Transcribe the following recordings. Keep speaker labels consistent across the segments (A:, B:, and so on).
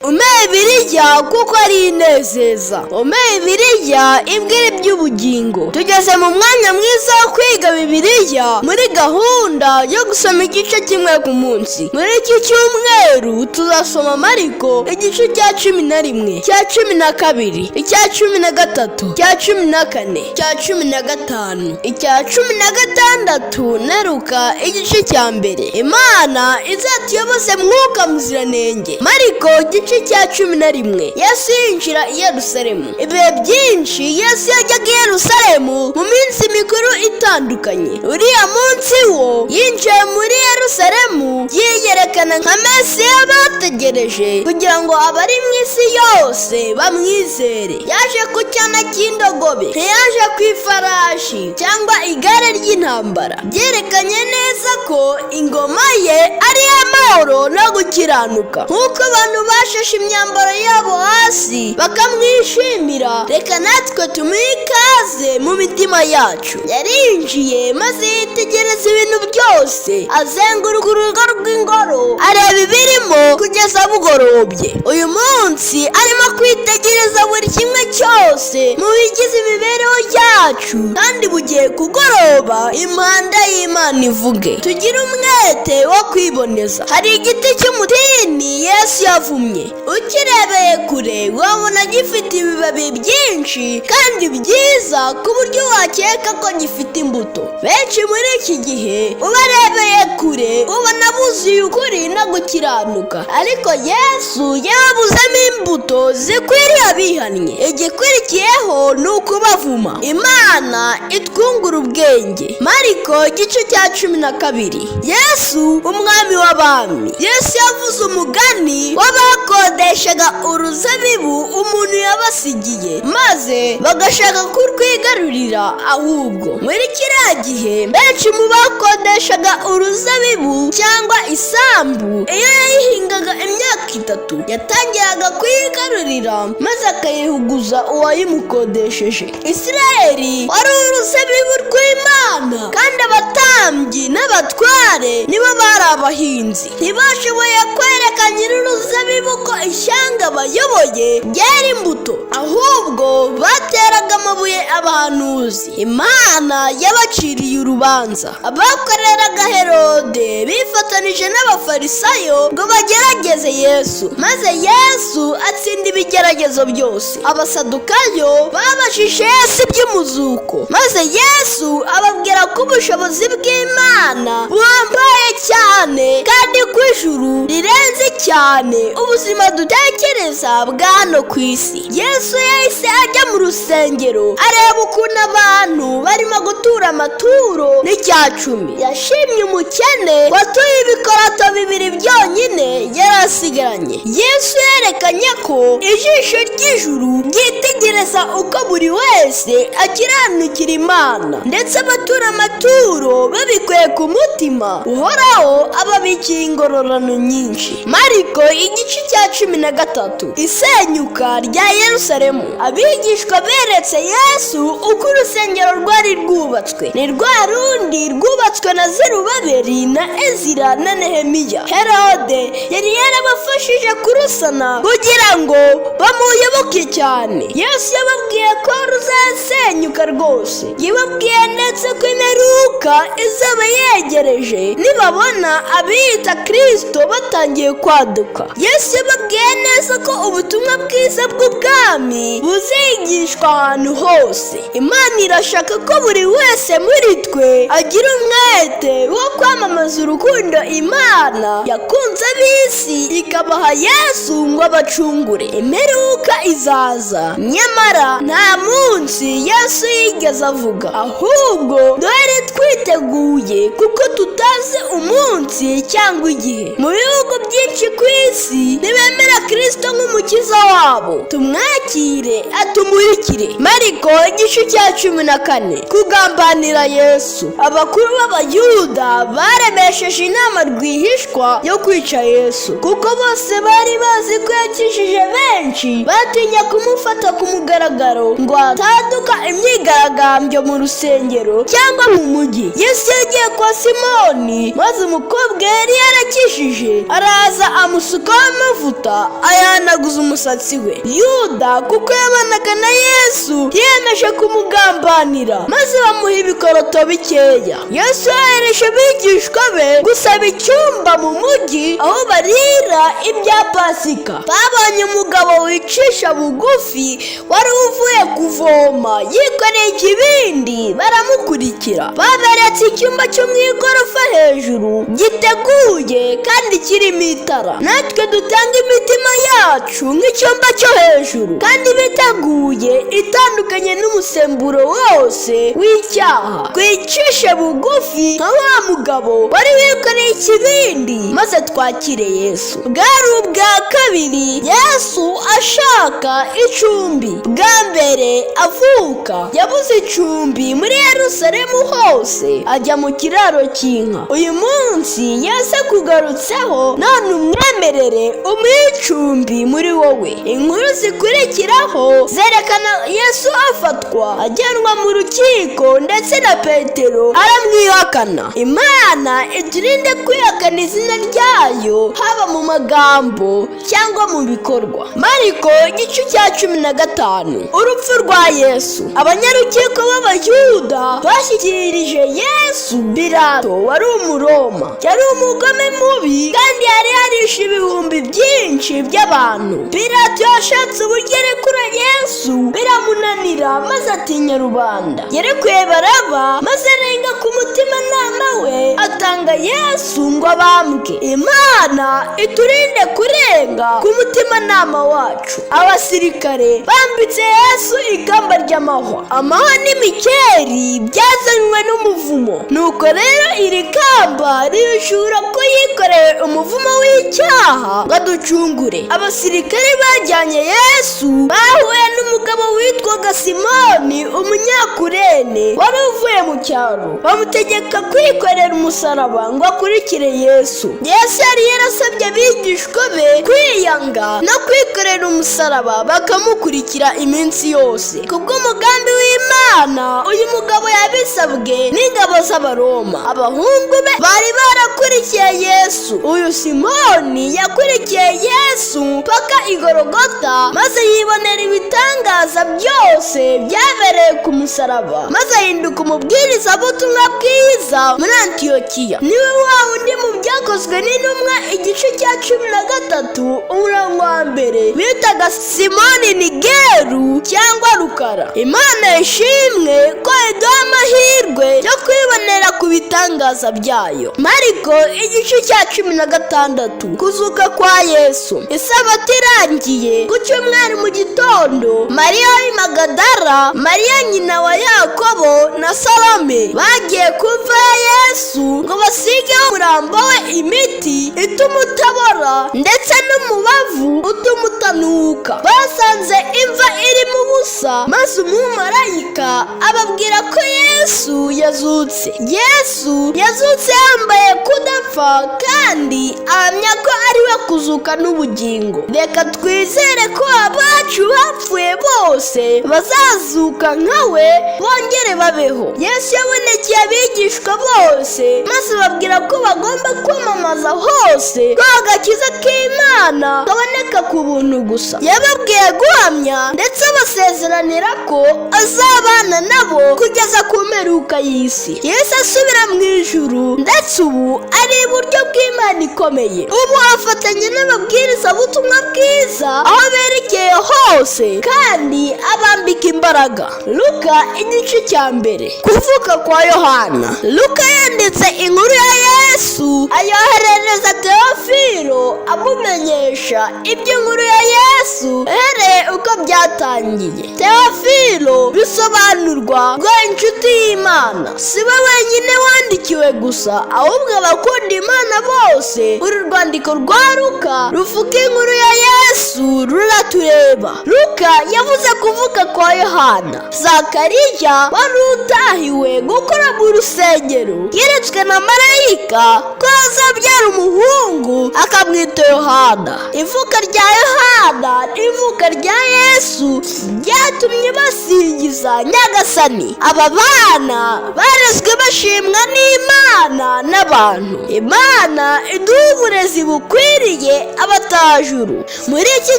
A: Umpe Bibiliya kuko ari inezeza. Umpe Bibiliya imbwira iby'ubugingo. Tugeze mu mwanya mwiza wo kwiga Bibiliya muri gahunda yo gusoma igice kimwe ku munsi. Muri iki cyumweru tuzasoma Mariko igice cya 11, cya 12, icya 13, cya 14, cya 15, icya 16 na Luka igice cya mbere. Imana izatuyoboze Mwuka Muziranenge. Mariko igice cya 11. Yesu yinjira i Yerusalemu. Ibihe byinshi Yesu yajyaga i Yerusalemu mu minsi mikuru itandukanye. Uriya munsi wo yinjiye muri Yerusalemu yiyerekana nka Mesiya bategereje kugira ngo abari mu isi yose bamwizere. Yaje ku cyana cy'indogobe, ntiyaje ku ifarashi cyangwa igare ry'intambara. Byerekanye neza ko ingoma ye ari iy'amahoro no gukiranuka. Nk'uko abantu bashashe imyambaro yabo hasi bakamwishimira, reka natwe tumuhe ikaze mu mitima yacu. Yarinjiye maze yitegereza ibintu byose, azenguruka urugo rw'ingoro, areba ibirimo kugeza bugorobye. Uyu munsi arimo kwitegereza buri kimwe cyose mu bigize imibereho yacu, kandi bugiye kugoroba impanda y'Imana ivuge. Tugire umwete wo kwiboneza. Hari igiti cy'umutini Yesu yavumye. Ukirebeye kure wabona gifite ibibabi byinshi kandi byiza, ku buryo wakeka ko gifite imbuto. Benshi muri iki gihe ubarebeye kure ubona buzuye ukuri no gukiranuka, ariko Yesu yabuzemo imbuto zikwiriye abihannye. Igikurikiyeho ni ukubavuma. Imana itwungura ubwenge. Mariko igice cya 12. Yesu umwami w'abami. Yesu yavuze umugani w'abakodeshaga uruzabibu umuntu yabasigiye, maze bagashaka kurwigarurira. Ahubwo muri kiriya gihe, benshi mu bakodeshaga uruzabibu cyangwa isambu, iyo yayihingaga imyaka 3 yatangiraga kuyigarurira maze akayihuguza uwayimukodesheje. Isirayeli wari uruzabibu rw'Imana, kandi abatambyi n'abatware nibo bari abahinzi. Ntibashoboye kwereka nyir'uruzabibu ko ishyanga bayoboye ryera imbuto, ahubwo bateraga amabuye abahanuzi. Imana yabaciriye urubanza. Abakoreraga Herode bifatanije n'Abafarisayo ngo bagerageze Yesu, maze Yesu atsinda ibigeragezo byose. Abasadukayo babajije Yesu iby'umuzuko, maze Yesu ababwira ko ubushobozi bw'Imana buhambaye cyane kandi ko ijuru rirenze cyane ubuzima dutekereza bwa hano ku isi. Yesu yahise ajya mu rusengero, areba ukuntu abantu barimo gutura amaturo n'icyacumi. Yashimye umukene watuye ibikoroto bibiri byonyine yari asigaranye. Yesu yerekanye ko ijisho ry'ijuru ryitegereza uko buri wese akiranukira Imana, ndetse abatura amaturo babikuye ku mutima, Uhoraho ababikiye ingororano nyinshi. Mariko igice cya 13. Isenyuka rya Yerusalemu. Abigishwa beretse Yesu uko urusengero rwari rwubatswe. Ni rwa rundi rwubatswe na Zerubabeli na Ezira na Nehemiya. Herode yari yarabafashije kurusana kugira ngo bamuyoboke cyane. Yesu yababwiye ko ruzasenyuka rwose. Yababwiye ndetse ko imperuka izaba yegereje nibabona abiyita Kirisito batangiye kwaduka. Yesu yababwiye neza ko ubutumwa bwiza bw'ubwami buzigishwa ahantu hose. Imana irashaka ko buri wese muri twe agira umwete wo kwamamaza urukundo Imana yakunze ab'isi ikabaha Yesu ngo abacungure. Imperuka izaza, nyamara nta munsi Yesu yigeze avuga. Ahubwo duhere twiteguye kuko tutazi umunsi cyangwa igihe. Mu bihugu byinshi ku isi ntibemera Kirisito nk'umukiza wabo. Tumwakire atumurikire. Mariko igice cya 14. Kugambanira Yesu. Abakuru b'Abayuda baremesheje inama rwihishwa yo kwica Yesu, kuko bose bari bazi ko yakijije benshi. benshi batinya kumufata ku mugaragaro ngo hataduka imyigaragambyo mu rusengero cyangwa mu mujyi. Yesu yagiye kwa Simoni, maze umukobwa yari yarakijije araza amusukaho amavuta, ayahanaguza umusatsi we. Yuda, kuko yabanaga na Yesu, yiyemeje kumugambanira, maze bamuha ibikoroto bikeya. Yesu yohereje abigishwa be gusaba icyumba mu mujyi aho barira ibya Pasika. Babonye umugabo wicisha bugufi wari uvuye kuvoma yikoreye ikibindi, baramukurikira. Baberetse icyumba cyo mu igorofa hejuru, giteguye kandi kirimo itara. Natwe dutanga imitima yacu nk'icyumba cyo hejuru kandi biteguye, itandukanye n'umusemburo wose w'icyaha. Twicishe bugufi nka wa mugabo wari wikoreye ikibindi, maze twakire Yesu. Bwari ubwa kabiri Yesu ashaka icumbi. Bwa mbere avuka yabuze icumbi muri Yerusalemu hose, ajya mu kiraro cy'inka. Uyu munsi Yesu akugarutseho, none umwemerere umuhe icumbi muri wowe. Inkuru zikurikiraho zerekana Yesu afatwa ajyanwa mu rukiko, ndetse na Petero aramwihakana. Imana iturinde kwihakana izina ryayo, haba mu magambo cyangwa mu bikorwa. Mariko igice cya 15, urupfu rwa Yesu. Abanyarukiko b'Abayuda bashyikirije Yesu Pilato wari Umuroma. Yari umugome mubi kandi yari yarishe ibihumbi byinshi by'abantu. Pilato yashatse uburyo arekura Yesu biramunanira, maze atinya rubanda. Yarekuye Baraba, maze arenga ku mutimanama we, atanga Yesu ngo abambwe. Imana iturinde kurenga ku mutimanama wacu. Abasirikare bambitse Yesu ikamba ry'amahwa. Amahwa n'imikeri byazanywe n'umuvumo. Nuko rero iri kamba rihishura ko yikoreye umuvumo w'icyaha ngo aducungure. Abasirikare bajyanye Yesu bahuye n'umugabo witwaga Simoni Umunyakurene wari uvuye mu cyaro, bamutegeka kwikorera umusaraba ngo akurikire Yesu. Yesu yari yarasabye abigishwa be kwiyanga no kwikorera umusaraba bakamukurikira iminsi yose. Kubw'umugambi w'Imana, uyu mugabo yabisabwe n'ingabo z'Abaroma. Abahungu be bari barakurikiye Yesu. Uyu Simoni yakurikiye Yesu mpaka i Gorogota, maze yibonera ibitangaza byose byabereye ku musaraba, maze ahinduka umubwirizabutumwa bwiza muri Antiyokiya. Niwe wa wundi mu Byakozwe n'Intumwa igice cya 13 umurongo wa 1 bitaga Simoni Nigeru cyangwa Rukara. Imana ishimwe ko iduha amahirwe yo kwibonera ku bitangaza byayo. Mariko igice cya 16, kuzuka kwa Yesu. Isabato irangiye ku cyumweru mu gitondo, Mariya w'i Magadara, Mariya nyina wa Yakobo na Salome bagiye kumva Yesu ngo basigeho umurambo we imiti ituma utabora ndetse n'umubavu utuma utanuka. Basanze imva irimo ubusa, maze umumarayika ababwira ko Yesu yazutse. Yesu yazutse yambaye kudapfa kandi ahamya ko ari we kuzuka n'ubugingo. Reka twizere ko abacu bapfuye bose bazazuka nka we, bongere babeho. Yesu yabonekeye abigishwa bose, maze babwira ko bagomba kwamamaza hose ko agakiza k'Imana kaboneka ku buntu gusa. Yababwiye guhamya, ndetse abasezeranira ko azabana nabo kugeza ku mperuka y'isi. Yesu asubira mu ijuru, ndetse ubu ari iburyo bw'Imana ikomeye. Ubu afatanya n'ababwirizabutumwa bwiza aho berekeye hose kandi abambika imbaraga. Luka igice cya 1, kuvuka kwa Yohana. Luka yanditse inkuru ya Yesu ayoherereza Teofilo, amumenyesha iby'inkuru ya Yesu uhereye uko byatangiye. Teofilo bisobanurwa ngo inshuti y'Imana. Si we wenyine wandikiwe gusa, ahubwo abakunda Imana bose. Uru rwandiko rwa Luka ruvuga inkuru ya Yesu ruratureba. Luka yavuze kuvuka kwa Yohana. Zakariya wari utahiwe gukora mu rusengero yeretswe na marayika ko azabyara umuhungu akamwita Yohana. Ivuka rya Yohana ni ivuka Izuka rya Yesu ryatumye basingiza Nyagasani. Aba bana barezwe bashimwa n'Imana n'abantu. Imana iduha uburezi bukwiriye abatajuru. Muri iki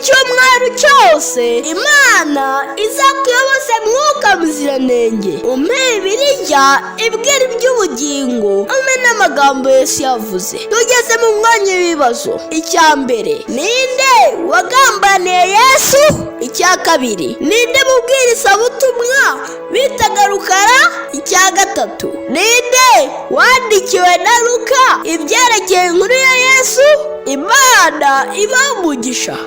A: cyumweru cyose, Imana izakuyoboze Mwuka Muziranenge. Umpe Bibiliya ibwira iby'ubugingo, umpe n'amagambo Yesu yavuze. Tugeze mu mwanya w'ibibazo. Icya mbere: ninde wagambaniye Yesu? Icya kabiri: ninde mubwirizabutumwa bitaga Rukara? Icya gatatu: ninde wandikiwe na Luka ibyerekeye inkuru ya Yesu? Imana ibaha umugisha.